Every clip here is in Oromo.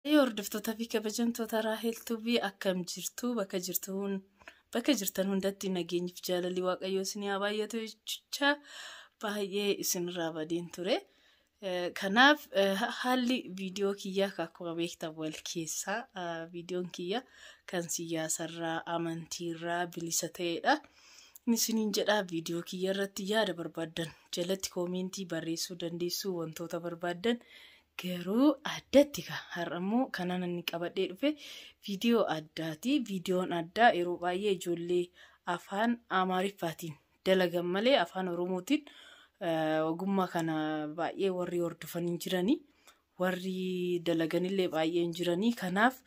Hordoftoota fi kabajamtoota Raahel Tuubii, akkam jirtu? Bakka jirtan hundatti nageenyiif jaalalli Waaqayyoo isin haa baay'atu jecha baay'ee isinirraa badeen ture. Kanaaf haalli viidiyoo kiyyaa akkuma beektan wal keessaa viidiyoon kiyya kan siyaasarraa, amantiirraa bilisa ta'edha. Isiniin jedhaa, viidiyoo kiyya irratti yaada barbaaddan jalatti koomentii barreessuu dandeessu, wantoota barbaaddan. Garuu addatti har'ammoo kanan inni qabadhee dhufe viidiyoo addaati. Viidiyoon addaa yeroo baay'ee ijoollee afaan Amaariffaatiin dalagan malee afaan Oromootiin ogummaa kana baay'ee warri hordofan hin jiranii. Warri dalaganillee baay'ee hin jiranii. Kanaaf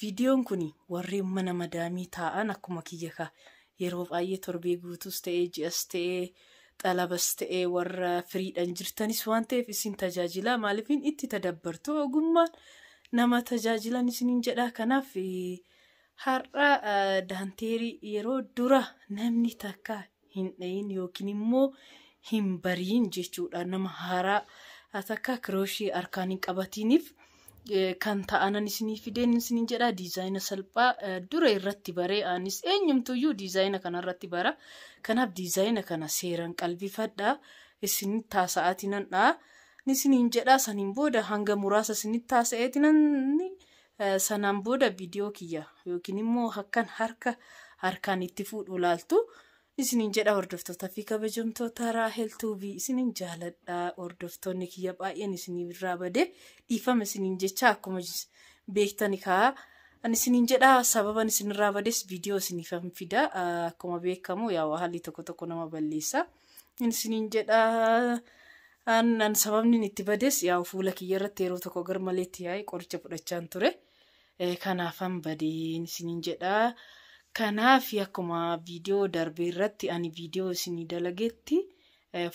viidiyoon kun warreen mana madaamii taa'an akkuma kiyya yeroo baay'ee torbee guutuus ta'ee, ji'as ta'ee, xalabas ta'ee, warra firiidhaan jirtanis waan ta'eef isin tajaajila. Maaliifin itti tadabbartu, ogummaan nama tajaajilan isiniin jedha. Kanaaf har'a daanteerii yeroo dura namni takka hin dhayin yookiin immoo hin bariin jechuudha, nama haaraa takka kirooshii harkaan hin qabatiniif kan ta'anan isinii fideen isiniin jedha. Diizaayina salphaa dura irratti baree, anis eenyumtuyyuu diizaayina kanarratti bara. Kanaaf diizaayina kana seeraan qalbifadhaa, isin taasa'aati nan dha'a isiniin jedha. Saniin booda hanga muraasa isinitti taasa'eeti nan sanaan booda viidiyoo kiyya yookiin immoo akkan harka harkaan itti fuudhu laaltu isiniin jedha. Hordoftoota fi kabajamtoota Raahel Tuubii, isiniin jaaladha. Hordoftoonni kiyya, baay'een isinii irraa badee dhiifama isiniin jecha. Akkuma beektani kaa ani isiniin jedha, sababan isinirraa bades viidiyoo isiniif fida. Akkuma beekamu yaa haalli tokko tokko nama balleessa isiniin jedha. An sababni itti bades yaa fuula kiyya irratti yeroo tokko garmaleetti yaa'e, qoricha fudhachaan ture. Kanaafan badeen isiniin jedha. Kanaaf akkuma viidiyoo darbee irratti ani viidiyoo isinii dalagetti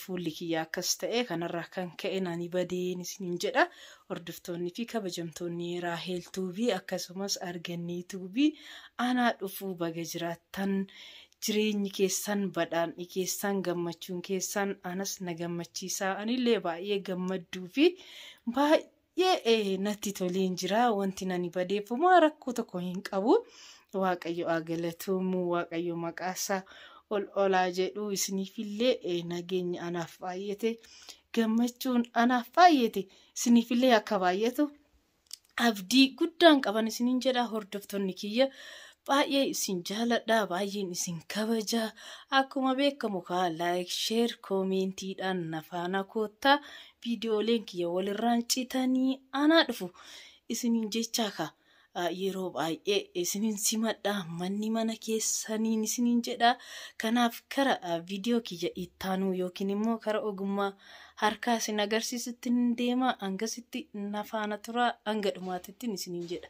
fuulli kiyya akkas ta'e, kanarraa kan ka'e ani badeen isiniin jedha. Hordoftoonni fi kabajamtoonni Raahel Tuubii akkasumas Argannee Tuubii, anaa dhufuu, baga jiraattan. Jireenyi keessan, badhaadhni keessan, gammachuun keessan anas na gammachiisa. Anillee baay'ee gammadduu fi baay'ee natti toleen jira. Wanti nani badeeffamu rakkoo tokko hin qabu. Waaqayyo haa galatoomu, Waaqayyo maqaasaa ol olaa jedhu. Isiniifillee nageenya anaaf baay'ate, gammachuun anaaf baay'ate isiniifillee akka baay'atu abdii guddaan qaban isiniin jedha. Hordoftoonni kiyya, baay'ee isin jaaladha, baay'een isin kabaja. Akkuma beekamu kaa like, share, koomentiidhaan na faana koottaa. Viidiyooleen kiyya walirraan citanii anaa dhufu isiniin jechaa kaa. Yeroo baay'ee isiniin simadha, manni mana keessaniin isiniin jedha. Kanaaf kara viidiyoo kiyya ittaanuu yookiin immoo kara ogummaa harkaa isin agarsiisutti deema. Hangasitti na faana turaa hanga dhumaatittiin isiniin jedha.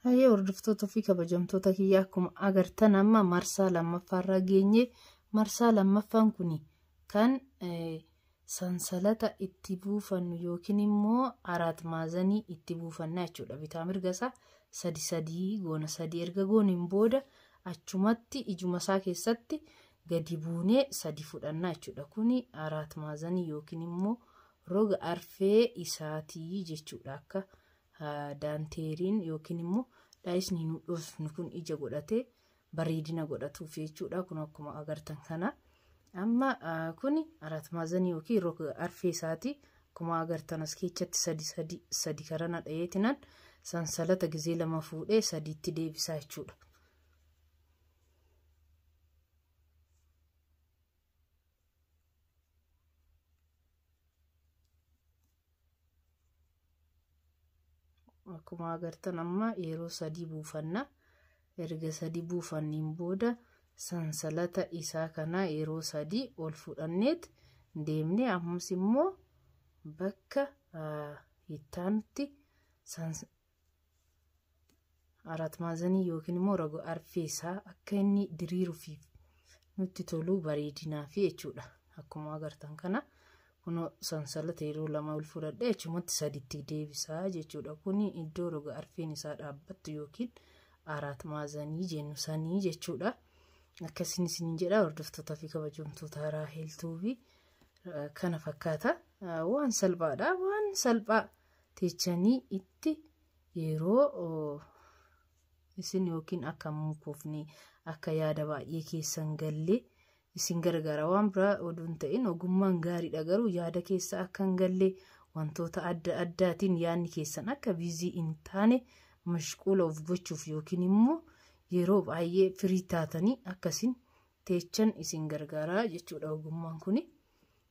Hayyee hordoftoota fi kabajamtoota kiyya, akkuma agartan amma marsaa lammaffaarra geenye. Marsaa lammaffaan kun kan sansalata itti buufannu yookiin immoo araat maazanii itti buufanna jechuudha. Bitaa mirga isaa sadi sadii goona. Sadii erga gooneen booda achumatti ijuma isaa keessatti gadi buunee sadi fudhanna jechuudha. Kuni araat maazanii yookiin immoo roga arfee isaatii jechuudha. Akka daanteeriin yookiin immoo dhaayisni nu dhoofnu kun ija godhatee bareedina godhatuuf jechuudha. Kun akkuma agartan kana. Amma kuni araat maazanii yookiin roga arfee isaati. Akkuma agartan as keessatti sadi sadi sadi karana dhayeetinan sansalata gizee lama fuudhee sadiitti deebisaa jechuudha. Akkuma agartan amma yeroo sadii buufanna. Erga sadii buufanniin booda sansalata isaa kana yeroo sadii ol fudhanneet deemnee ammas immoo bakka ittaanutti araat maazanii yookiin immoo roga arfee isaa akka inni diriiruufi nutti toluu bareedinaafi jechuudha. Akkuma agartan kana kun sansalata yeroo lama ol fudhadhee achumatti saditti deebisaa jechuudha. Kuni iddoo roga arfeen isaa dhaabbattu yookiin araat maazanii jennu sanii jechuudha. Akkasiin isin jedha hordoftoota fi kabajamtoota Raahel Tuubii, kana fakkaata. Waan salphaadha. Waan salphaa teechanii itti yeroo isin yookiin akka mukoofne akka yaada baay'ee keessan gallee isin gargaara. Waan biraa oduu hin ta'in ogummaan gaariidha, garuu yaada keessa akka hin galle wantoota adda addaatiin yaadni keessan akka biizii hin taane mashquula of gochuuf yookiin immoo yeroo baay'ee firii taatanii akkasin teechan isin gargaara jechuudha ogummaan kuni.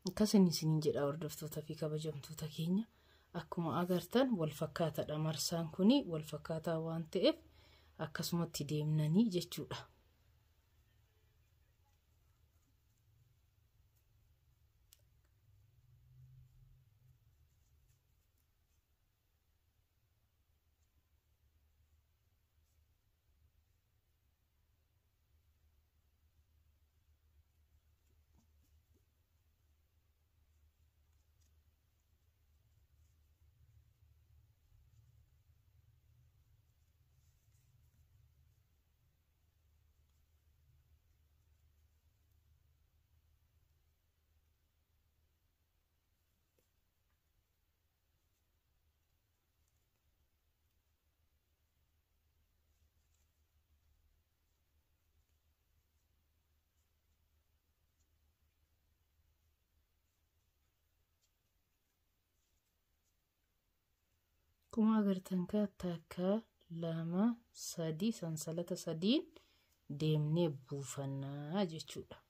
Akkasin isiniin jedha hordoftoota fi kabajamtoota keenya. Akkuma agartan wal fakkaataadha, marsaan kuni wal fakkaataa waan ta'eef akkasumatti deemnanii jechuudha. Akkuma agartan takka, lama, sadii, sansalata sadiin deemnee buufannaa jechuudha.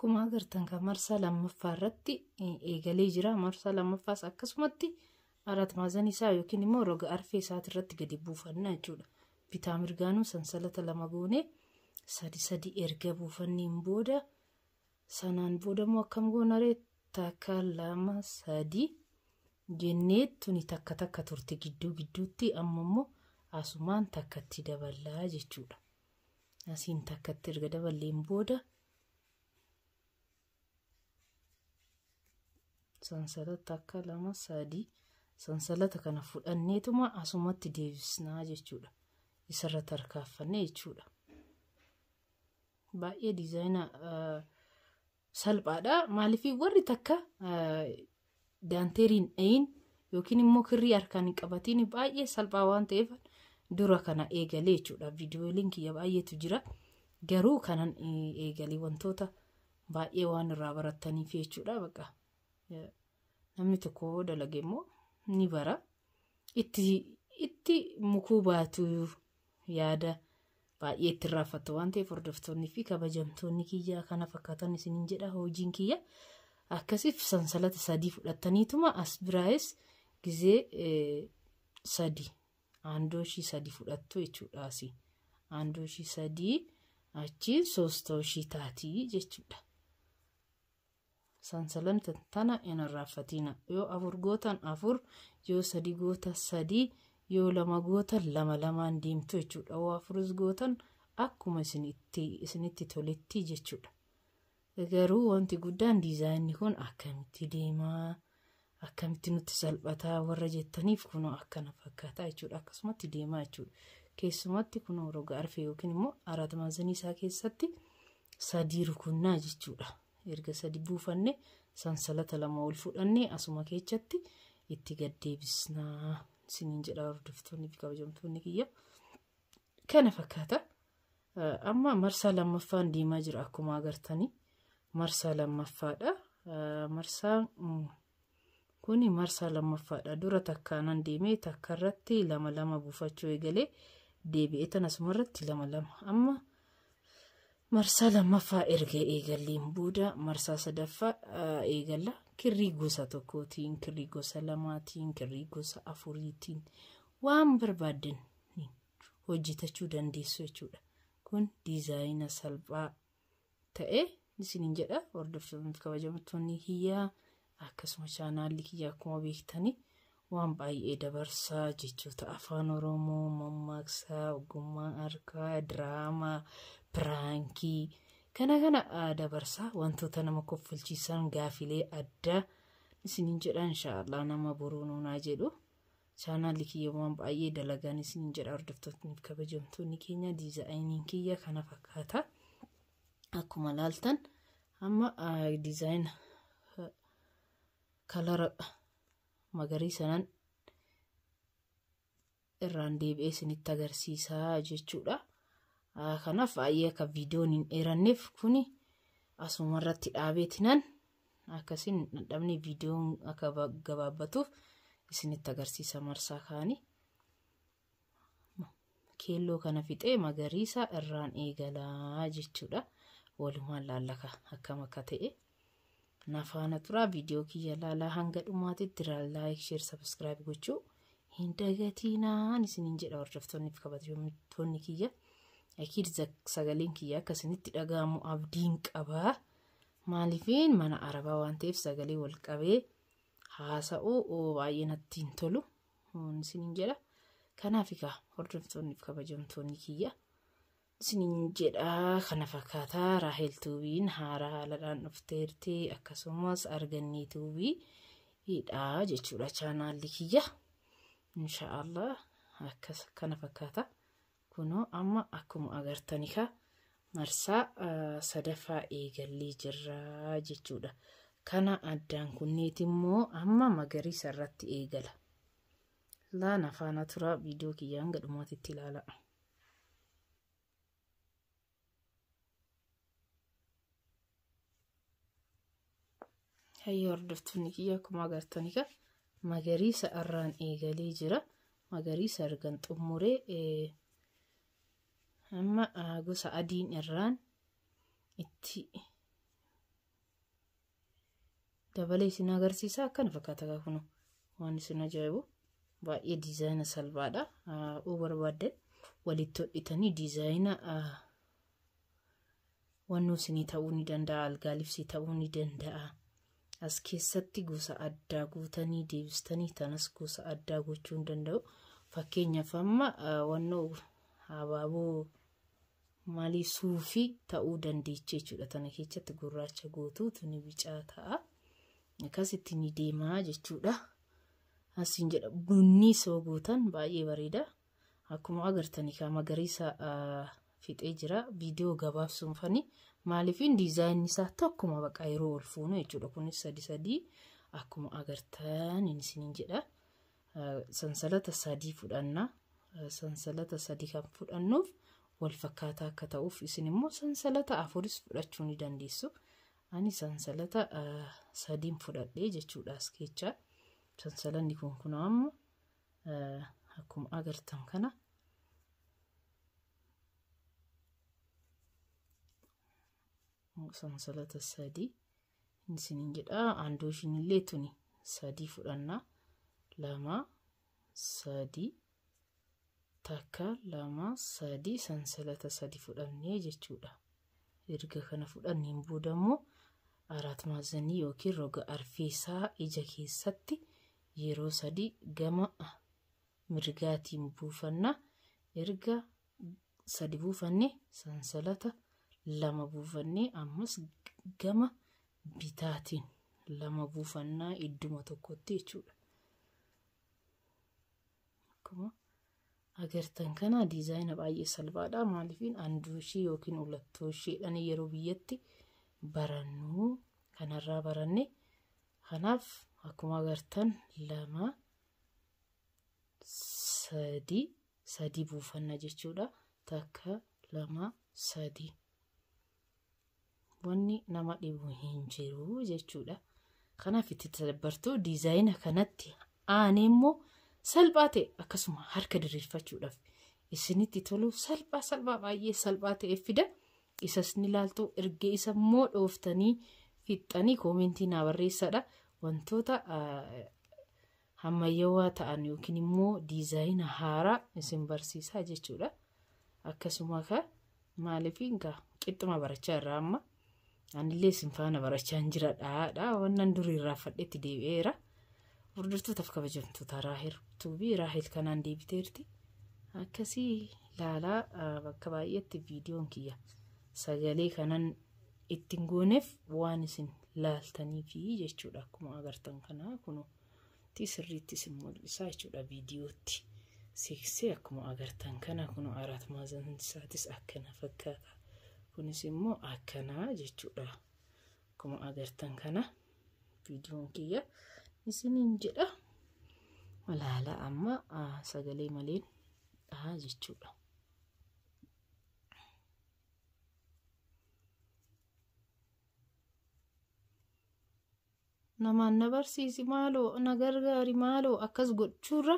Akkuma agartan kan marsaa lammaffaa irratti eegalee jira. Marsaa lammaffaas akkasumatti arat maazanii isaa yookiin immoo roga arfee isaati irratti gadi buufanna jechuudha. Bitaa mirgaanuu sansalata lama goonee sadi sadi erga buufanneen booda sanaan booda immoo akkam goona ree 1 2 3 jennee tuni takka takka turte gidduu gidduutti amma immoo asumaan takkatti daballaa jechuudha. Asiin takkatti erga daballeen booda sansalata 1 2 3 sansalata kana fudhanneetuma asumatti deebisnaa jechuudha. Isarra tarkaanfannee jechuudha. Baay'ee diizaayina salphaadha. Maaliif warri takka daanteeriin dhayin yookiin immoo kirrii harkaan hin qabatiin baay'ee salphaa waan ta'eef dura kana eegalee jechuudha. Viidiyooliin kiyya baay'eetu jira. Garuu kanan eegalee wantoota baay'ee waan irraa barattaniif jechuudha. Bakka namni tokko dalage immoo ni bara. Itti mukuu baatu yaada baay'ee itti raafatu waan ta'eef hordoftoonni fi kabajamtoonni kiyya kana fakkaatan isiniin jedha hojiin kiyya. Akkasiif sansalata 3 fudhattaniituma as biraayis gizee 3 aandooshii 3 fudhattu jechuudha. Asii aandooshii 3 achiin soostooshii taatii jechuudha. Sansalata tana hin irraanfatina. Yoo 4 gootan 4, yoo 3 gootan 3, yoo 2 gootan 2 lamaan deemtu jechuudha. Yoo 4 gootan akkuma isinitti toletti jechuudha. Garuu wanti guddaan diizaayinni kun akkamitti deemaa, akkamitti nutti salphataa warra jettaniif kunoo akkana fakkaata jechuudha. Akkasumatti deemaa jechuudha. Keessumatti kunoo roga arfee yookiin immoo arat maazanii isaa keessatti 3 rukunnaa jechuudha. Erga 3 buufanne sansalata 2 ol fudhanne asuma keessatti itti gaddeebisnaa isiniin jedha hordoftoonni fi kabajamtoonni kiyya. Kana fakkaata. Amma marsaa lammaffaan deemaa jira akkuma agartanii. Marsaa lammaffaadha. Marsaan kuni marsaa lammaffaadha. Dura takkaanan deemee takka irratti 2 2 buufachuu eegalee deebi'ee tan asuma irratti 2 2. Amma marsaa lammaffaa erga eegalleen booda marsaa sadaffaa eegalla. Kirrii gosa tokkootiin, kirrii gosa lamaatiin, kirrii gosa afuriitiin waan barbaaddan hojjetachuu dandeessu jechuudha. Kun diizaayina salphaa ta'e isiniin jedha. Hordoftoonni fi kabajamtoonni kiyyaa akkasuma chaanaalli kiyya akkuma beektanii waan baay'ee dabarsaa jechoota afaan Oromoo, mammaaksaa, ogummaa harkaa, diraamaa, piraankii kana kana dabarsaa wantoota nama koffalchiisan gaafilee addaa isiniin jedha. Inshaallah nama boruu nuunaa jedhu. Chaanaalli kiyya waan baay'ee dalagaan isiniin jedha. Hordoftoonni fi kabajamtoonni keenya diizaayiniin kiyya kana fakkaata. Akkuma laaltan amma diizaayina kalara magariisanaan irraan deebi'ee isinitti agarsiisaa jechuudha. Kanaaf baay'ee akka viidiyoon hin dheeranneef kuni asuma irratti dhaabeetinan akkasiin dhandhamne viidiyoon akka gabaabbatuuf isinitti agarsiisa marsaa kaanii. Keelloo kana fixee magariisa irraan eegalaa jechuudha. Walumaan laallaka akkam akka ta'e. Nafaana turaa viidiyoo kiyya laalaa hanga dhumaatitti laayik, sheer, sabskiraayib gochuu hin dagatinaan isiniin jedha hordoftoonni fi kabajamtoonni kiyya. Akiid sagaleen kiyya akka isinitti dhaga'amu abdiin qabaa. Maaliifiin mana arabaa waan ta'eef sagalee wal qabee haasa'uu baay'ee natti hin tolu isiniin jedha. Kanaaf egaa hordoftoonni fi kabajamtoonni kiyya isiniin jedha. Kana fakkaataa Raahel Tuubiin haaraa haaladhaan dhufteerti akkasumas Argannee Tuubii hidhaa jechuudha chaanaalli kiyya. Inshaallah akkas kana fakkaata. Kunoo amma akkuma agartanii ka marsaa sadaffaa eegallee jirra jechuudha. Kana addaan kunneeti immoo amma magariisa irratti eegala. Laana faana turaa viidiyoo kiyya hanga dhumaatitti ilaala. Hayyoo hordoftoonni kiyya akkuma agartanii ka magariisa irraan eegalee jira. Magariisa ergan xumuree amma gosa adiin irraan itti Dabalee isin agarsiisa akkana fakkaata kun waan isin ajaa'ibu baay'ee diizaayina salphaadha. Yoo barbaaddan walitti hodhitanii diizaayina wannoo isinii ta'uu ni danda'a, algaa libsii ta'uu ni danda'a. As keessatti gosa addaa guutanii deebistanii tanas gosa addaa gochuu hin danda'u. Fakkeenyaaf amma wannoo abaaboo maalii suufii ta'uu dandeechi jechuudha. Tana keessatti gurraacha gootuu tuni bicaa ta'a. Akkasitti ni deemaa jechuudha. Asiin jedha bunni soo gootan baay'ee bareeda. Akkuma agartanii kan magariisa fixee jira. Viidiyoo gabaabsuunfani maaliifin diizaayinni isaa tokkuma baqa yeroo ol fuunu jechuudha. Kunis sadi sadii akkuma agartan isiniin jedha. Sansalata sadii fudhanna. Sansalata sadii kan fudhannuuf wal fakkaataa akka ta'uuf isin immoo sansalata afuris fudhachuu ni dandeessu. Ani sansalata sadiin fudhadhee jechuudha as keessa. Sansalanni kun kun amma akkuma agartan kana sansalata sadii isiniin jedha. Andooshin illee tuni sadii fudhanna. 2 3 takka 2 3 sansalata sadii fudhannee jechuudha. Erga kana fudhanneen booda immoo አራት ማዕዘን yookiin roga arfeessaa ija keessatti yeroo sadii gama mirgaatiin buufanna. Erga sadi buufanne sansalata 2 buufanne ammas gama bitaatiin 2 buufannaa idduma tokkotti jechuudha. Akkuma agartan kana diizaayina baay'ee salphaadha. Maaliifin anduushii yookiin ulattooshiidhaan yeroo biyyatti barannu kanarraa baranne. Kanaaf akkuma agartan 2 3 3 buufanna jechuudha. Takka 2 3 wanni nama dhibu hin jiru jechuudha. Kanaaf itti daddabartuu diizaayina kanatti aanee immoo salphaa ta'e akkasuma harka diriirfachuudhaaf isinitti tolu salphaa salphaa baay'ee salphaa ta'e fida. Isas ni ilaaltu. Erga isa immoo dhooftanii fixxanii koomentii naa barreessadha. Wantoota ammayyaawaa ta'an yookiin immoo diizaayina haaraa isin barsiisaa jechuudha. Akkasuma ka maaliif qixxuma barachaa irraa amma anillee isin faana barachaa hin jiradha. Wannan durii irraa fadhetti deebi'eera. Hordoftootaf kabajamtoota Raahel Tuubii Raahel kanaan deebiteerti. Akkasii ilaalaa bakka baay'eetti viidiyoon kiyya sagalee kanan ittiin gooneef waan isin laaltaniifi jechuudha. Akkuma agartan kana kunuutti sirriitti isin mul'isaa jechuudha viidiyootti. Seeksee akkuma agartan kana kunu አራት ማዕዘን isaatis akkana fakkaata. Kunis immoo akkana jechuudha. Akkuma agartan kana viidiyoon kiyya isiniin jedha. Ilaala amma sagalee maleen dhahaa jechuudha. Namaan na barsiisi maaloo na gargaari maaloo akkas gochuurra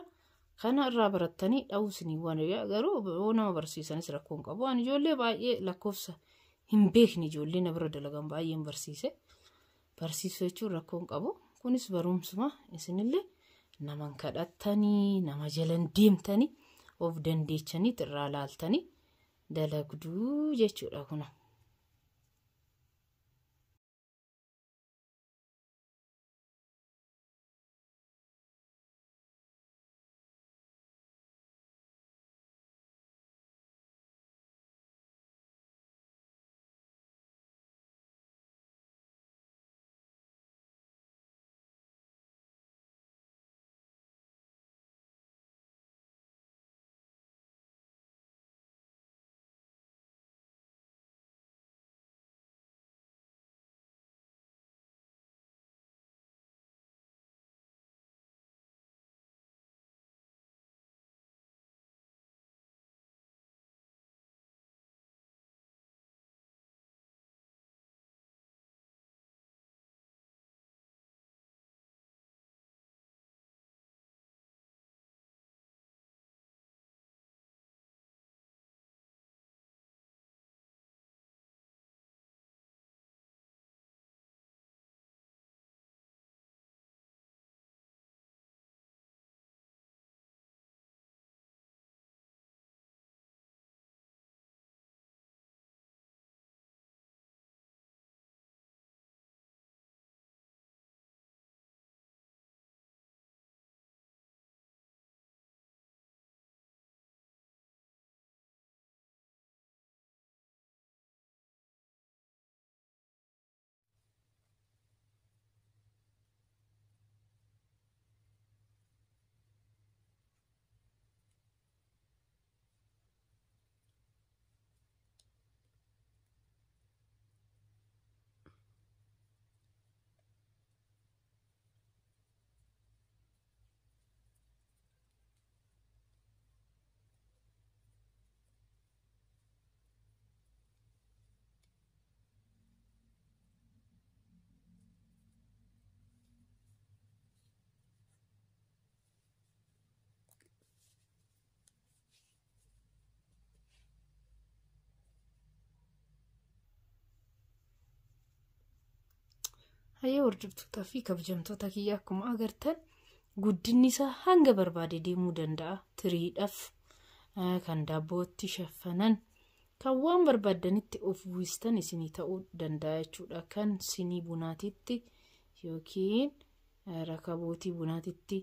kana irraa barattanii dha'uu isinii waan garuu yoo nama barsiisanis rakkoon qabu. Ani ijoollee baay'ee lakkoofsa hin beekne ijoollee na bira dalagan baay'een barsiise. Barsiisuu jechuun rakkoon qabu. Kunis barumsuma isinillee naman kadhattanii nama jalan deemtanii of dandeechanii irraa laaltanii dalagduu jechuudha kuna. Hayyee hordoftootaa fi kabajamtoota kiyya, akkuma agartan guddinni isaa hanga barbaade deemuu danda'a. Tiriidhaaf kan daabbootti shaffanan, kan waan barbaaddanitti of uwwistan isinii ta'uu danda'a jechuudha. Kan sinii bunaatitti yookiin rakabootii bunaatitti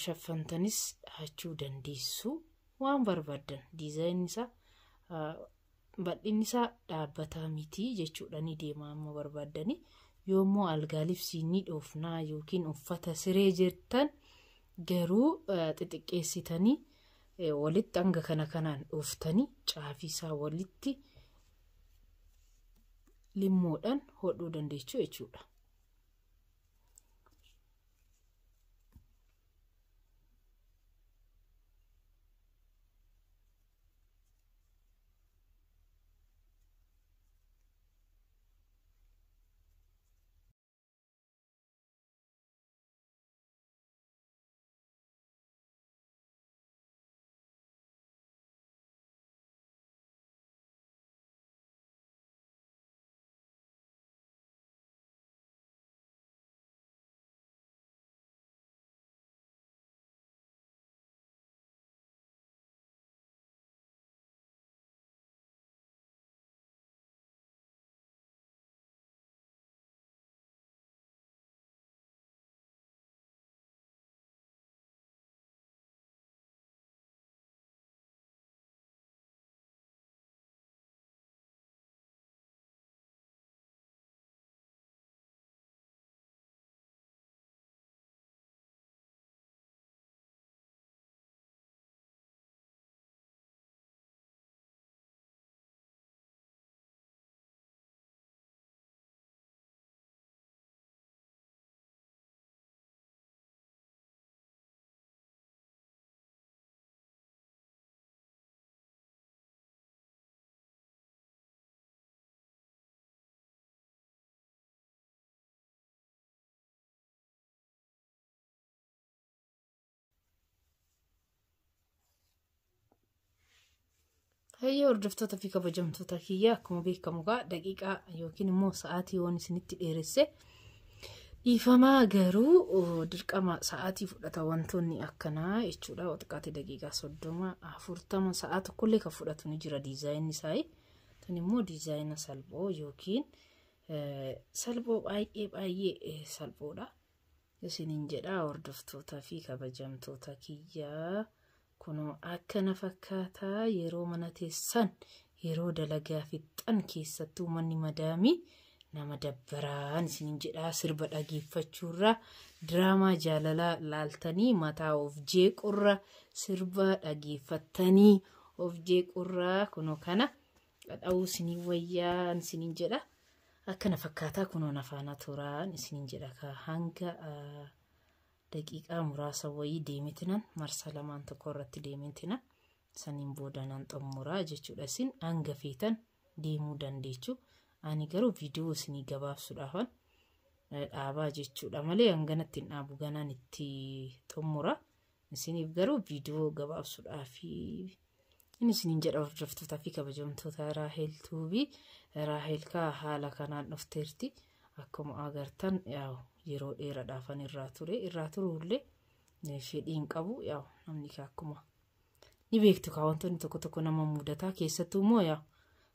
shaffantanis dhahachuu dandeessu. Waan barbaaddan diizaayinni isaa, bal'inni isaa dhaabbataa miti jechuudha, ni deema amma barbaaddanii. Yoommoo algaaliif siinii dhoofnaa yookiin uffata siree jettan garuu xixiqqeessitanii walitti hanga kana kanaan dhooftanii caafisaa walitti limmoodhaan hodhuu dandeessu jechuudha. Hayyee hordoftoota fi kabajamtoota kiyya, akkuma beekamu gaa daqiiqaa yookiin immoo sa'aatii yoon isinitti dheeresse dhiifamaa, garuu dirqama sa'aatii fudhata wantoonni akkanaa jechuudha. Xiqqaate daqiiqaa 30, 40, sa'aa tokkollee kan fudhatu ni jira diizaayinni isaa. Tun immoo diizaayina salphoo yookiin salphoo, baay'ee baay'ee salphoodha. Isiniin jedha hordoftoota fi kabajamtoota kiyyaa. Kunoo akkana fakkaataa yeroo mana teessan, yeroo dalagaa fixxan, keessattuu manni madaamii nama dabbaraan isiniin jedhaa, sirba dhageeffachuurra, diraamaa jaalalaa laaltanii mataa of jeequrra, sirba dhageeffattanii of jeequrra kunoo kana dha'uu isinii wayyaan isiniin jedha. Akkana fakkaataa kunoo nafaana turaan isiniin jedha. Hanga daqiiqaa muraasa wayii deemitinan marsa lamaan tokko irratti deemitinan saniin booda nan xumuraa jechuudha. Isin hanga feetan deemuu dandeechu. Ani garuu viidiyoo isinii gabaabsuudhaafan dhaabaa jechuudha malee hanganatti hin dhaabu, ganaan itti xumura. Isiniif garuu viidiyoo gabaabsuudhaaf inni isiniin jedha hordoftootaa fi kabajamtoota Raahel Tuubii. Raahel kaa haala kanaan dhufteerti. Akkuma agartan yeroo dheeraadhaafan irraa ture, irraa turuullee fedhii hin qabu. Yaa'u namni akkuma ni beektu kaa wantoonni tokko tokko nama mudataa, keessattuu immoo yaa'u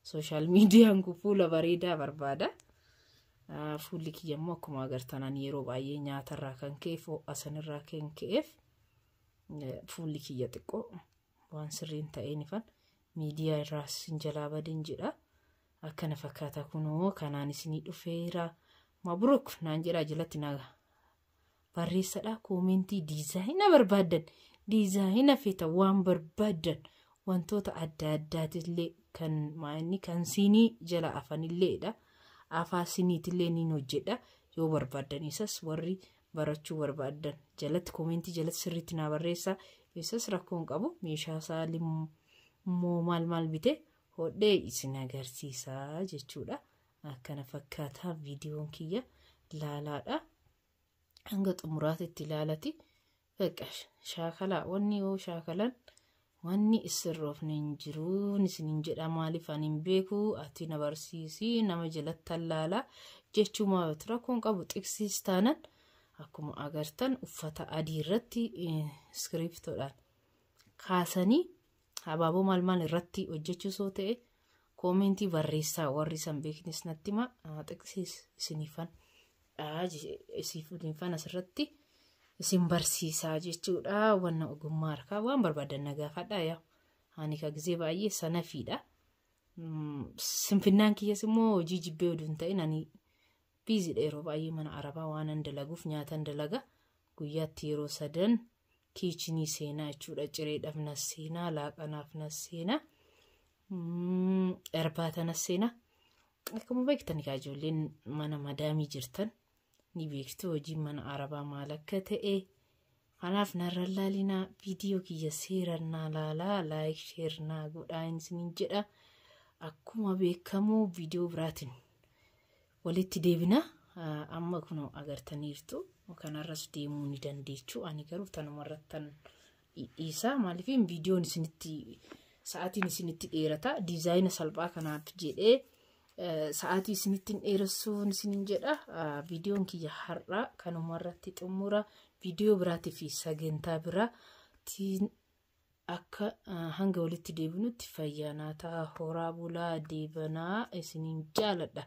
sooshaal miidiyaan kun fuula bareedaa barbaada. Fuulli kiyya immoo akkuma agartan ani yeroo baay'ee nyaatarraa kan ka'eef, ho'a sanirraa kan ka'eef, fuulli kiyya xiqqoo waan sirriin ta'een ifan miidiyaa irraas hin jalaa badin jedha. Akkana fakkaata kunoo kanaan isinii dhufeera. Mabruk naan jedhaa, jalatti na barreessadha. Koomentii diizaayina barbaaddan, diizaayina feeta, waan barbaaddan, wantoota adda addaatillee kan maa'inni kan siinii jala afanilleedha. Afaa siniitillee niin hojjedha. Yoo barbaaddan isas warri barachuu barbaaddan jalatti koomentii jalatti sirriitti naa barreessaa. Isas rakkoon qabu, meeshaa isaa immoo maal maal bite hodhee isin agarsiisaa jechuudha. Akkana fakkaataa viidiyoon kiyya laalaadha. Hanga xumuraatitti ilaalati. Bakka shaakalaa wanni yoo shaakalan Wanni isirroofne hin jiruun isiniin jedha. Maaliif ani hin beeku, ati na barsiisi, nama jalatti allaala jechuu maal rakkoon qabu. Xiqsiis taanan akkuma agartan uffata adii irratti iskiriptoodhaan kaasanii habaaboo maal maal irratti hojjechuu soo ta'e koomentii barreessaa, warri san beeknis natti hima. Xiqsiis isiniifan asirratti isin barsiisaa jechuudha. Wanna ogummaa harkaa waan barbaadan na gaafadhaa yaa. Ani ka gizee baay'ee sanafiidha. Sinfinnaan kiyyas immoo hojii jibbee oduu hin ta'in, ani biiziidha yeroo baay'ee, mana arabaa waan an dalaguuf nyaatan dalaga. Guyyaatti yeroo sadan kiichinii seenaa jechuudha. Cireedhaaf nas seenaa, laaqanaaf nas seenaa, irbaata nas seenaa. Akkuma beektan egaa ijoolleen mana madaamii jirtan ni beektu hojiin mana arabaa maal akka ta'e. Kanaaf narra laalinaa, viidiyoo kiyya seeraan naa laalaa, like, share naa godhaa isiniin jedha. Akkuma beekamu viidiyoo biraatiin walitti deebina. Amma kun agartaniirtu, kanarras deemuu ni dandeechu. Ani garuu tanumarrattan dhiisa. Maaliif viidiyoon isinitti sa'aatiin isinitti dheerata. Diizaayina salphaa kanaaf jedhee sa'aatii isinitti dheeressuun isiniin jedha. Viidiyoon kiyya har'a kanumarratti xumura. Viidiyoo biraatii fi sagantaa biraatiin akka hanga walitti deebinutti fayyaa naa ta'a. Horaa bulaa, deebanaa, isiniin jaaladha.